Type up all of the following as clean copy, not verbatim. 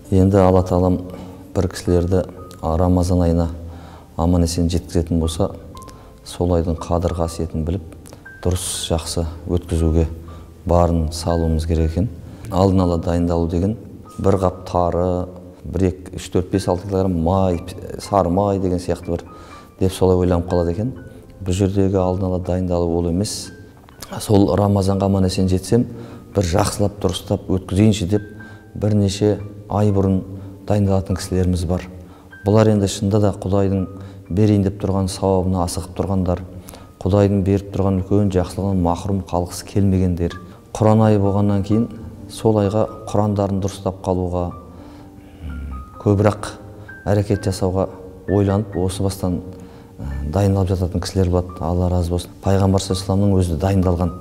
Енді Алла Тағалам бір кісілерді Рамазан айына аман есен жеткізетін болса, сол айдың қадір қасиетін біліп, дұрыс жақсы өткізуге барын салуымыз керек екен. Алдын ала дайындалу деген бір қап тары, 1, 2, 3, 4, 5, 6 килограмм май, сары май деген сияқты бір деп солай ойланып қалады екен. Бұл жердегі алдын ала дайындалу ол емес. Сол Рамазанға аман есен жетсем, бір жақсылап дұрыстап өткізейінші деп бірнеше ай бұрын дайындалатын кісілеріміз бар. Бұлар енді шынында да Құдайдың берейін деп тұрған сауабына асығып тұрғандар, Құдайдың беріп тұрған үлкен жақсылығынан махрұм қалғысы келмегендер. Құран айы болғаннан кейін сол айға Құрандарын дұрыстап қалуға, көбірек әрекет жасауға ойланып, осы бастан дайындалып жататын кісілер болады. Алла разы болсын. Пайғамбар саллаллаху алейхи өзі дайындалған.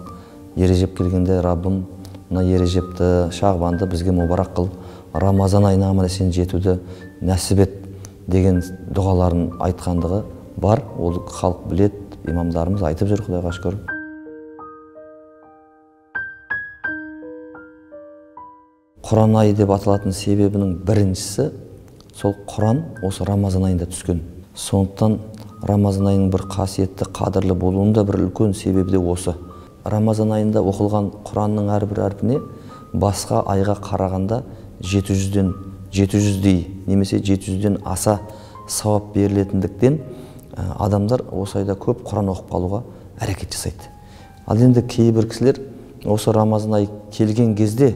Ережеп келгенде, Раббым, мына Ережепті, Шағбанды бізге мұбарак қыл, Рамазан айына аман есен жетуді нәсіп ет деген дұғаларын айтқандығы бар. Ол халық біледі, имамдарымыз айтып жүр, Құдайға шүкір. Құран айы деп аталатын себебінің біріншісі, сол Құран осы Рамазан айында түскен. Сондықтан Рамазан айының бір қасиетті, қадірлі болуының да бір үлкен себебі де осы. Рамазан айында оқылған Құранның әрбір әрпіне басқа айға қарағанда 700-дей немесе 700-ден аса сауап берілетіндіктен адамдар осы айда көп Құран оқып қалуға әрекет жасайды. Ал енді кейбір кісілер осы Рамазан айы келген кезде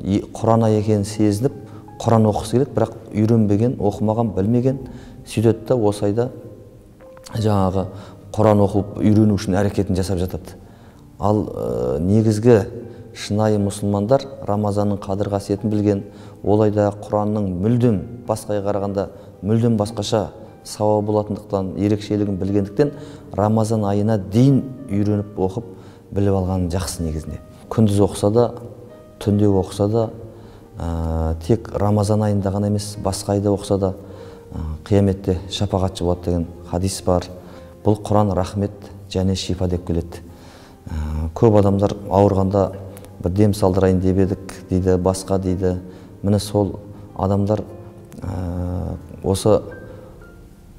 Құран айы екенін сезініп, Құран оқысы келеді, бірақ үйренбеген, оқымаған, білмеген, сөйтеді да осы айда жаңағы Құран оқып үйрену үшін әрекетін жасап жатады. Ал негізгі шынайы мұсылмандар Рамазанның қадір қасиетін білген, ол айда Құранның мүлдем басқа айға қарағанда мүлдем басқаша сауабы болатындықтан, ерекшелігін білгендіктен Рамазан айына дейін үйреніп оқып біліп алған жақсы негізінде. Күндіз оқыса да, түнде оқыса да, тек Рамазан айында ғана емес, басқа айда оқыса да қияметте шапағатшы болады деген хадис бар. Бұл Құран рахмет және шипа деп келеді. Көп адамдар ауырғанда бір дем салдырайын деп едік дейді, басқа дейді. Міне сол адамдар осы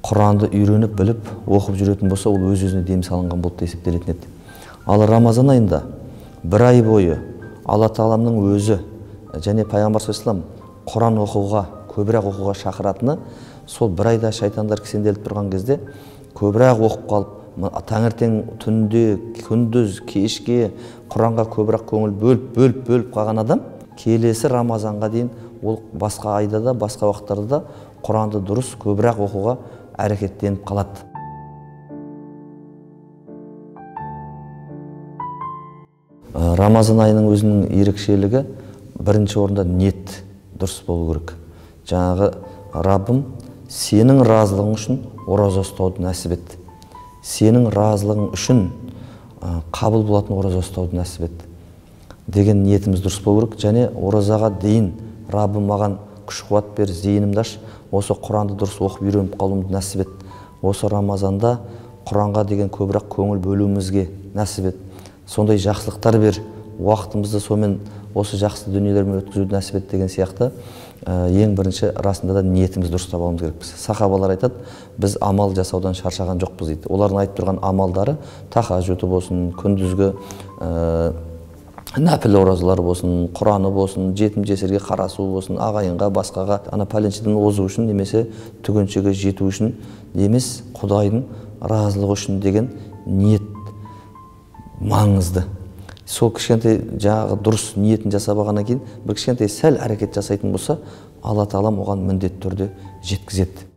Құранды үйреніп, біліп, оқып жүретін болса, ол өз-өзіне дем салынған болып та есептелетін еді. Ал Рамазан айында бір ай бойы Алла Тағаламның өзі және Пайғамбар саллаллаху алейхи вассалам Құран оқуға, көбірек оқуға шақыратыны, сол бір айда шайтандар кісенделіп тұрған кезде көбірек оқып қалып, таңертең, түнде, күндіз, кешке Құранға көбірек көңіл бөліп, бөліп, бөліп қалған адам келесі Рамазанға дейін ол басқа айда да, басқа уақыттарда да Құранды дұрыс көбірек оқуға әрекеттеніп қалады. Рамазан айының өзінің ерекшелігі бірінші орында ниет дұрыс болу керек. Жаңағы Раббым, сенің разылығың үшін ораза ұстауды нәсіп ет. Сенің разылығың үшін қабыл болатын ораза ұстауды нәсіп ет деген ниетіміз дұрыс болу керек. Және оразаға дейін Раббым маған күш қуат бер, зейінімді аш, осы Құранды дұрыс оқып үйреніп қалуымды нәсіп ет. Осы Рамазанда Құранға деген көбірек көңіл бөлуімізге нәсіп ет. Сондай жақсылықтар бер, уақытымызды сонымен осы жақсы дүниелермен өткізуді нәсіп ет деген сияқты. Ең бірінші расында да ниетімізді дұрыстап алуымыз керекпіз. Сахабалар айтады, біз амал жасаудан шаршаған жоқпыз дейді. Олардың айтып тұрған амалдары тахажжуды болсын, күндізгі нәпіл оразалар болсын, Құраны болсын, жетім жесірге қарасу болсын, ағайынға, басқаға, ана пәленшеден озу үшін немесе түгеншеге жету үшін емес, Құдайдың разылығы үшін деген ниет маңызды. Сол кішкентай жаңағы дұрыс ниетін жасап алғаннан кейін бір кішкентай сәл әрекет жасайтын болса, Алла Тағалам оған міндетті түрде жеткізеді.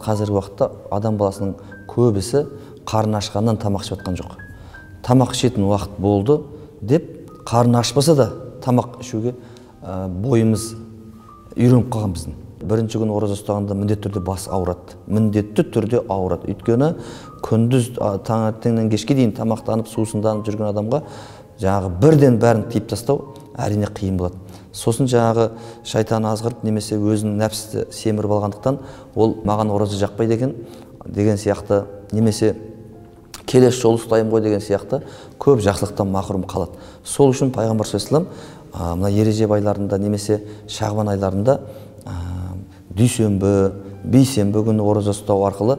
Қазіргі уақытта адам баласының көбісі қарны ашқаннан тамақ ішіп жатқан жоқ. Тамақ ішетін уақыт болды деп қарны ашпаса да тамақ ішуге бойымыз үйреніп қалған біздің. Бірінші күн ораза ұстағанда міндетті түрде бас ауырады. Міндетті түрде ауырады. Өйткені күндіз таңертеңнен кешке дейін тамақтанып, сусынданып жүрген адамға жаңағы бірден бәрін тиіп тастау әрине қиын болады. Сосын жаңағы шайтан азғырып немесе өзінің нәпсісі семіріп алғандықтан ол маған ораза жақпайды екен деген сияқты, немесе Келесі жолы ұстаймын ғой деген сияқты көп жақсылықтан махрұм қалады. Сол үшін пайғамбар саллаллаху алейхи вассалам мына Ережеп айларында немесе Шағбан айларында дүйсенбі, бейсенбі күні ораза ұстау арқылы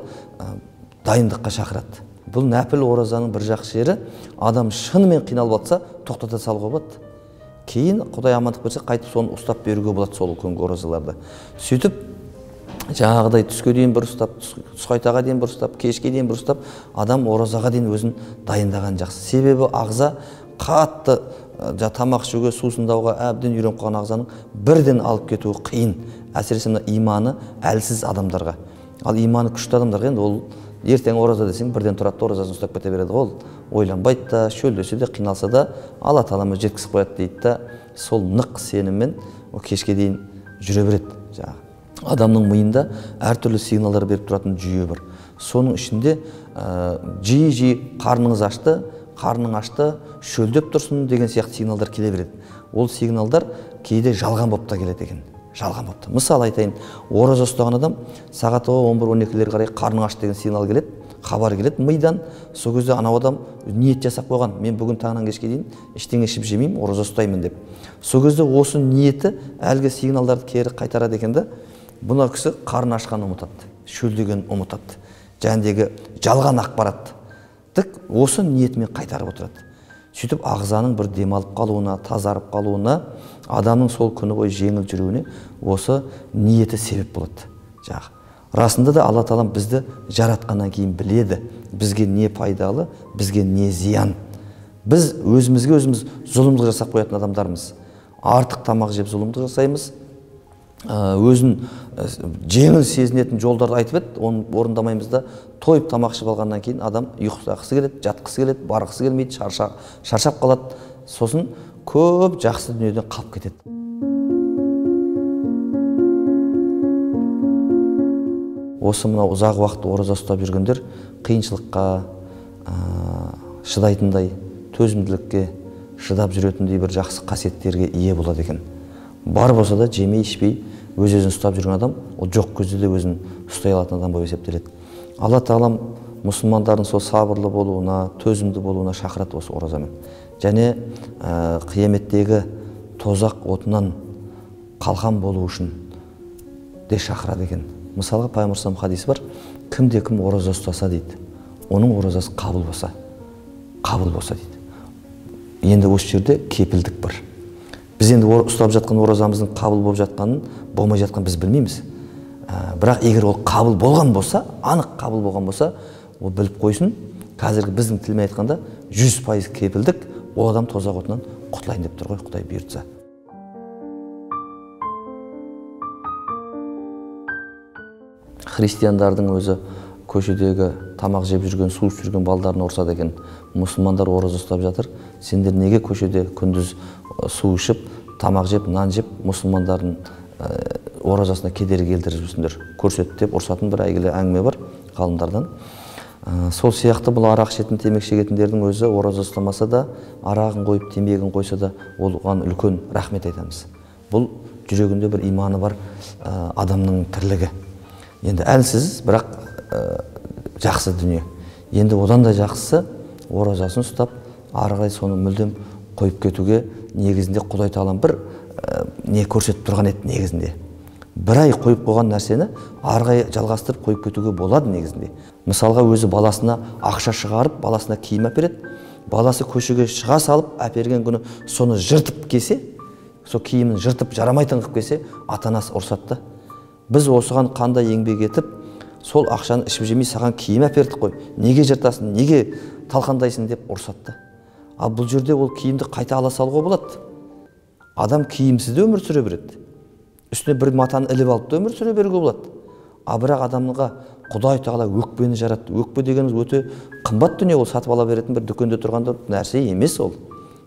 дайындыққа шақырады. Бұл нәпіл оразаның бір жақсы жері, адам шынымен қиналып жатса, тоқтата салуға болады. Кейін Құдай амандық берсе, қайтып соны ұстап беруге болады сол күнгі оразаларды. Сөйтіп жаңағыдай түске дейін бір ұстап, түс қайтаға дейін бір ұстап, кешке дейін бір ұстап, адам оразаға дейін өзін дайындаған жақсы. Себебі ағза қатты тамақ ішуге, сусындауға әбден үйреніп қалған ағзаның бірден алып кетуі қиын. Әсіресе мына иманы әлсіз адамдарға. Ал иманы күшті адамдарға енді ол ертең ораза десең бірден тұрады, оразасын ұстап кете береді ғой. Ол ойланбайды да, шөлдесе де, қиналса да, Алла тағала жеткізіп қояды дейді да, сол нық сеніммен ол кешке дейін жүре береді. Жаңағы адамның миында әртүрлі сигналдар беріп тұратын жүйе бар. Соның ішінде жиі-жиі қарныңыз ашты, қарның ашты, шөлдеп тұрсын деген сияқты сигналдар келе береді. Ол сигналдар кейде жалған болып та келеді екен. Жалған болып та. Мысал айтайын, ораза ұстаған адам сағат 11-12-лерге қарай қарның ашты деген сигнал келеді, хабар келеді мидан. Сол кезде анау адам ниет жасап қойған, мен бүгін таңнан кешке дейін ештеңе ішіп жемеймін, ораза ұстаймын деп. Сол кезде осы ниеті әлгі сигналдарды кері қайтарады екен да, бұна кісі қарны ашқанын ұмытады, шөлдегенін ұмытады, жәндегі жалған ақпаратты осы ниетімен қайтарып отырады. Сөйтіп ағзаның бір демалып қалуына, тазарып қалуына, адамның сол күні бойы жеңіл жүруіне осы ниеті себеп болады. Жаңағы. Расында да Алла тағала бізді жаратқаннан кейін біледі, бізге не пайдалы, бізге не зиян. Біз өзімізге өзіміз зұлымдық жасап қоятын адамдармыз. Артық тамақ жеп зұлымдық жасаймыз. Өзін жеңіл сезінетін жолдарды айтып еді, оны орындамаймыз да, тойып тамақ ішіп алғаннан кейін адам ұйықтағысы келеді, жатқысы келеді, барғысы келмейді, шаршап қалады. Сосын көп жақсы дүниеден қалып кетеді. Осы мынау ұзақ уақыт ораза ұстап жүргендер қиыншылыққа шыдайтындай, төзімділікке шыдап жүретіндей бір жақсы қасиеттерге ие болады екен. Бар болса да жемей, ішпей, өз-өзін ұстап жүрген адам, ол жоқ кезде де өзін ұстай алатын адам болып есептеледі. Алла тағалам мұсылмандардың сол сабырлы болуына, төзімді болуына шақырады осы оразамен. Және қияметтегі тозақ отынан қалқан болу үшін де шақырады екен. Мысалға пайғамбар саллаллаху хадисі бар, кімде кім ораза ұстаса дейді, оның оразасы қабыл болса, қабыл болса дейді. Енді осы жерде кепілдік бар. Біз енді ұстап жатқан оразамыздың қабыл болып жатқанын, болмай жатқанын біз білмейміз. Бірақ егер ол қабыл болған болса, анық қабыл болған болса, ол біліп қойсын, қазіргі біздің тілмен айтқанда 100% кепілдік, ол адам тозақ отынан құтылайын деп тұр ғой, Құдай бұйыртса. Христиандардың өзі көшедегі тамақ жеп жүрген, су ішіп жүрген балдарын ұрсады екен. Мұсылмандар ораза ұстап жатыр. Сендер неге көшеде күндіз су ішіп, тамақ жеп, нан жеп, мұсылмандардың оразасына кедергі келтіріп жүрсіңдер, көрсет деп ұрсатын бір әйгілі әңгіме бар ғалымдардан. Сол сияқты бұл арақ ішетін, темекі шегетіндердің өзі ораза ұстамаса да, арағын қойып, темегін қойса да, оған үлкен рахмет айтамыз. Бұл жүрегінде бір иманы бар адамның тірлігі. Енді әлсіз, бірақ жақсы дүние. Енді одан да жақсысы оразасын ұстап, ары қарай соны мүлдем қойып кетуге негізінде Құдай тағалам бір не көрсетіп тұрған еді негізінде. Бір ай қойып қойған нәрсені ары қарай жалғастырып қойып кетуге болады негізінде. Мысалға өзі баласына ақша шығарып, баласына киім әпереді. Баласы көшеге шыға салып әперген күні соны жыртып келсе, сол киімін жыртып жарамайтын қылып келсе, ата-анасы ұрсады да. Біз осыған қандай еңбек етіп, сол ақшаны ішіп жемей саған киім әпердік қой, неге жыртасың, неге талқандайсың деп ұрсады да. Ал бұл жерде ол киімді қайта ала салуға болады. Адам киімсіз де өмір сүре береді. Үстіне бір матаны іліп алып та өмір сүре беруге болады. А бірақ адамға Құдай тағала өкпені жаратты. Өкпе дегеніміз өте қымбат дүние, ол сатып ала беретін бір дүкенде тұрған нәрсе емес ол.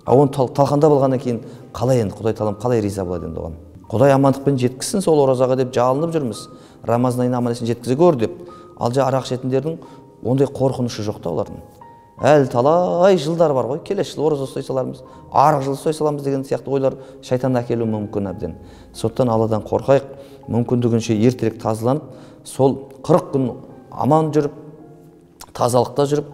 А оны талқандап алғаннан кейін қалай енді Құдай тағалам қалай риза болады енді оған? Құдай амандықпен жеткізсін сол оразаға деп жалынып жүрміз. Рамазан айына аман есен жеткізе көр деп. Ал жа арақ ішетіндердің ондай қорқынышы жоқ та олардың. Әлі талай жылдар бар ғой, келесі жылы ораза ұстай салармыз, арғы жылы ұстай саламыз деген сияқты ойлар шайтан әкелуі мүмкін әбден. Сондықтан Алладан қорқайық, мүмкіндігінше ертерек тазаланып, сол 40 күн аман жүріп, тазалықта жүріп,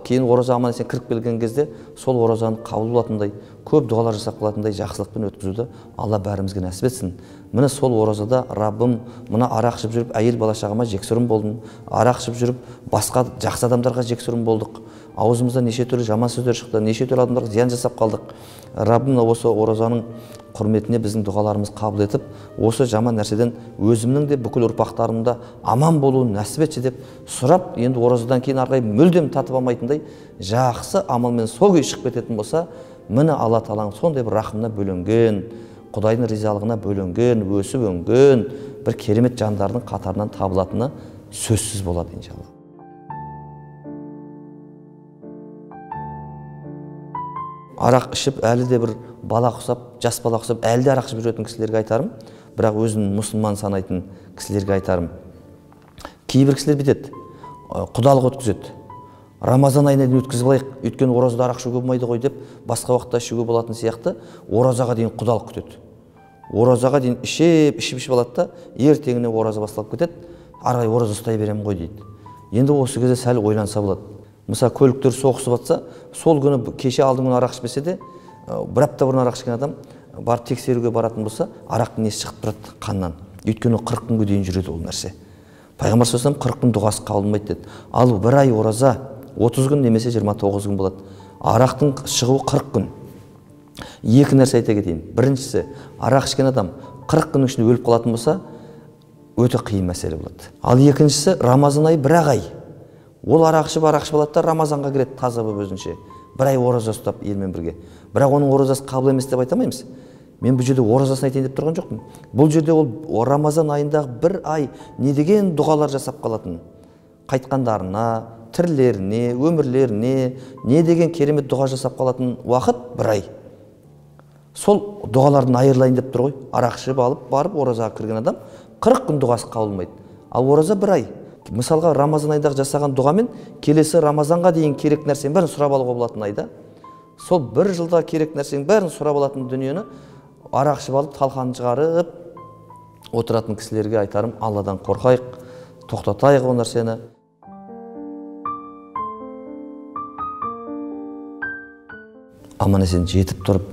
Кейін ораза аман есен кіріп келген кезде сол оразаны қабыл болатындай, көп дұғалар жасап қалатындай жақсылықпен өткізуді Алла бәрімізге нәсіп етсін. Міне сол оразада Раббым, мына арақ ішіп жүріп әйел бала шағама жексұрын болдым, арақ ішіп жүріп басқа жақсы адамдарға жексұрын болдық, аузымыздан неше түрлі жаман сөздер шықты, неше түрлі адамдарға зиян жасап қалдық. Раббым осы оразаның құрметіне біздің дұғаларымыз қабыл етіп, осы жаман нәрседен өзімнің де бүкіл ұрпақтарымда да аман болуын нәсіп етші деп сұрап, енді оразадан кейін ары қарай мүлдем татып алмайтындай жақсы амалмен сол күйі шығып кететін болса, міне Алла тағаланың сондай бір рахымына бөленген, Құдайдың ризалығына бөленген, өсіп өнген бір керемет жандардың қатарынан табылатыны сөзсіз болады иншалла. Арақ ішіп, әлі де бір бала құсап, жас бала құсап, әлі де арақ ішіп жүретін кісілерге айтарым, бірақ өзін мұсылман санайтын кісілерге айтарым. Кейбір кісілер бүйтеді, құдалық өткізеді. Рамазан айына дейін өткізіп алайық, өйткені оразада арақ ішуге болмайды ғой деп, басқа уақытта ішуге болатын сияқты оразаға дейін құдалық күтеді. Оразаға дейін ішіп, ішіп, ішіп алады да, ертеңіне ораза басталып кетеді, ары қарай ораза ұстай беремін ғой дейді. Енді осы кезде сәл ойланса болады. Мысалы, көліктер соғысып атса, сол күні кеше алдыңғы күні арақ ішпесе де, бір апта бұрын арақ ішкен адам барып тексеруге баратын болса, арақтың несі шығып тұрады қаннан. Өйткені 40 күнге дейін жүреді ол нәрсе. Пайғамбар саллаллаху алейхи вассалам 40 күн дұғасы қабылданбайды деді. Ал бір ай ораза 30 күн немесе 29 күн болады. Арақтың шығуы 40 күн. Екі нәрсе айта кетейін. Біріншісі, арақ ішкен адам 40 күннің ішінде өліп қалатын болса, өте қиын мәселе болады. Ал екіншісі, Рамазан айы бір ақ ай. Ол арақ ішіп, арақ ішіп алады да Рамазанға кіреді таза болып өзінше. Бір ай ораза ұстап елмен бірге. Бірақ оның оразасы қабыл емес деп айта алмаймыз. Мен бұл жерде оразасын айтайын деп тұрған жоқпын. Бұл жерде ол Рамазан айындағы бір ай не деген дұғалар жасап қалатын. Қайтқандарына, тірілеріне, өмірлеріне не деген керемет дұға жасап қалатын уақыт бір ай. Сол дұғалардан айырылайын деп тұр ғой. Арақ ішіп алып барып оразаға кірген адам 40 күн дұғасы қабылмайды. Ал ораза бір ай. Мысалға, Рамазан айындағы жасаған дұғамен келесі Рамазанға дейін керек нәрсенің бәрін сұрап алуға болатын айда. Сол бір жылда керек нәрсенің бәрін сұрап алатын дүниені арақ ішіп алып, талқанын шығарып отыратын кісілерге айтарым, Алладан қорқайық, тоқтатайық ол нәрсені. Аман есен жетіп тұрып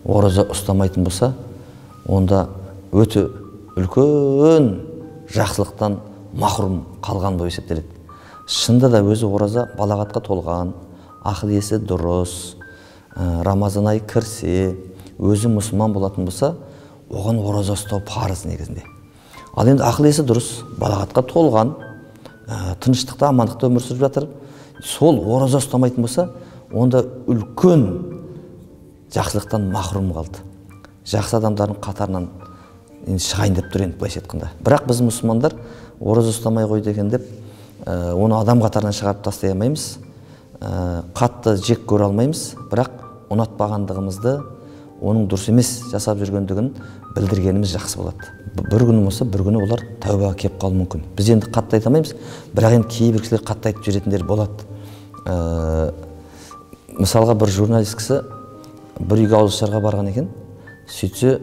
ораза ұстамайтын болса, онда өте үлкен жақсылықтан махрұм қалған болып есептеледі. Шынында да өзі ораза балағатқа толған, ақыл есі дұрыс, Рамазан айы кірсе, өзі мұсылман болатын болса, оған ораза ұстау парыз негізінде. Ал енді ақыл есі дұрыс, балағатқа толған, тыныштықта, амандықта өмір сүріп жатыр, сол ораза ұстамайтын болса, онда үлкен жақсылықтан махрұм қалды. Жақсы адамдардың қатарынан енді шығайын деп тұр енді былайша айтқанда. Бірақ біз мұсылмандар ораза ұстамай қойды екен деп, оны адам қатарынан шығарып тастай алмаймыз, қатты жек көре алмаймыз, бірақ ұнатпағандығымызды, оның дұрыс емес жасап жүргендігін білдіргеніміз жақсы болады. Бір күні болса, бір күні олар тәубаға келіп қалуы мүмкін. Біз енді қатты айта алмаймыз, бірақ енді кейбір кісілер қатты айтып жүретіндер болады. Мысалға, бір журналист кісі бір үйге ауызашарға барған екен, сөйтсе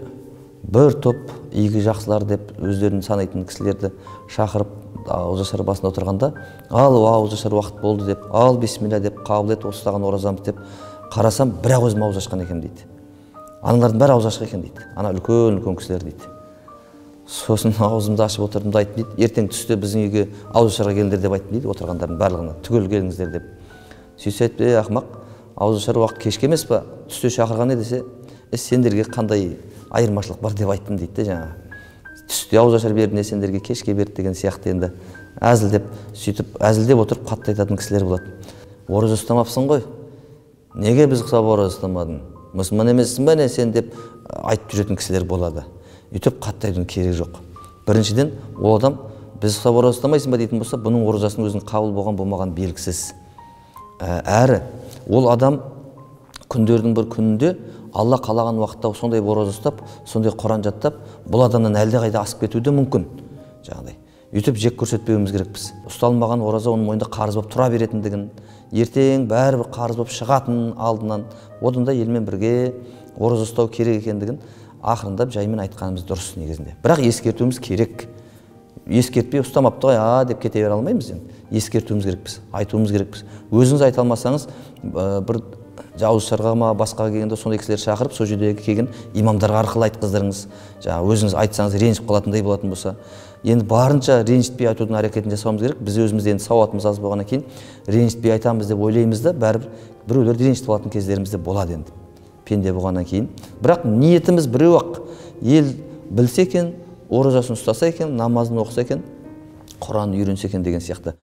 бір топ игі жақсылар деп өздерін санайтын кісілерді шақырып ауызашар басында отырғанда, ал ауызашар уақыт болды деп, ал бисмилля деп қабыл ет ұстаған оразамды деп қарасам, бірақ өзім ауыз ашқан екен дейді. Аналардың бәрі ауыз ашық екен дейді. Ана үлкен-үлкен кісілер дейді. Сосын аузымды ашып отырдым да айттым дейді, ертең түсте біздің үйге ауызашарға келіңдер деп айттым дейді, отырғандардың барлығына түгел келіңіздер деп. Сөйтсе айтты, ей ақымақ, ауызашар уақыт кешке емес па, түсте шақырған еді десе, сендерге қандай айырмашылық бар деп айттым дейді де жаңағы. Түсте ауызашар берді, не сендерге кешке берді деген сияқты енді әзілдеп, сөйтіп әзілдеп отырып қатты айтатын кісілер болады. Ораза ұстамапсың ғой, неге біз құсап ораза ұстамадың, мұсылман емессің ба не сен деп айтып жүретін кісілер болады. Өйтіп қатты айтудың керегі жоқ. Біріншіден, ол адам біз құсап ораза ұстамайсың ба дейтін болса, бұның оразасының өзінің қабыл болған болмаған белгісіз. Әрі ол адам күндердің бір күнінде Алла қалаған уақытта сондай ораза ұстап, сондай Құран жаттап, бұл адамнан әлдеқайда асып кетуі де мүмкін. Жаңағыдай. Өйтіп жек көрсетпеуіміз керекпіз. Ұсталмаған ораза оның мойнында қарыз болып тұра беретіндігін, ертең бәрібір қарыз болып шығатынын алдынан, одан да елмен бірге ораза ұстау керек екендігін ақырындап жаймен айтқанымыз дұрыс негізінде. Бірақ ескертуіміз керек. Ескертпей ұстамапты ғой, а деп кете бере алмаймыз енді. Ескертуіміз керекпіз, айтуымыз керекпіз. Өзіңіз айта алмасаңыз, бір жауызшарға ма, басқаға келгенде сондай кісілер шақырып, сол жердегі келген имамдарға арқылы айтқыздырыңыз. Жаңа өзіңіз айтсаңыз ренжіп қалатындай болатын болса. Енді барынша ренжітпей айтудың әрекетін жасауымыз керек. Біз өзіміз енді сауатымыз аз болғаннан кейін ренжітпей айтамыз деп ойлаймыз да, бәрібір біреулерді ренжітіп алатын кездеріміз де болады енді. Пенде болғаннан кейін. Бірақ ниетіміз біреу-ақ. Ел білсе екен, оразасын ұстаса екен, намазын оқыса екен, Құран үйренсе екен деген сияқты.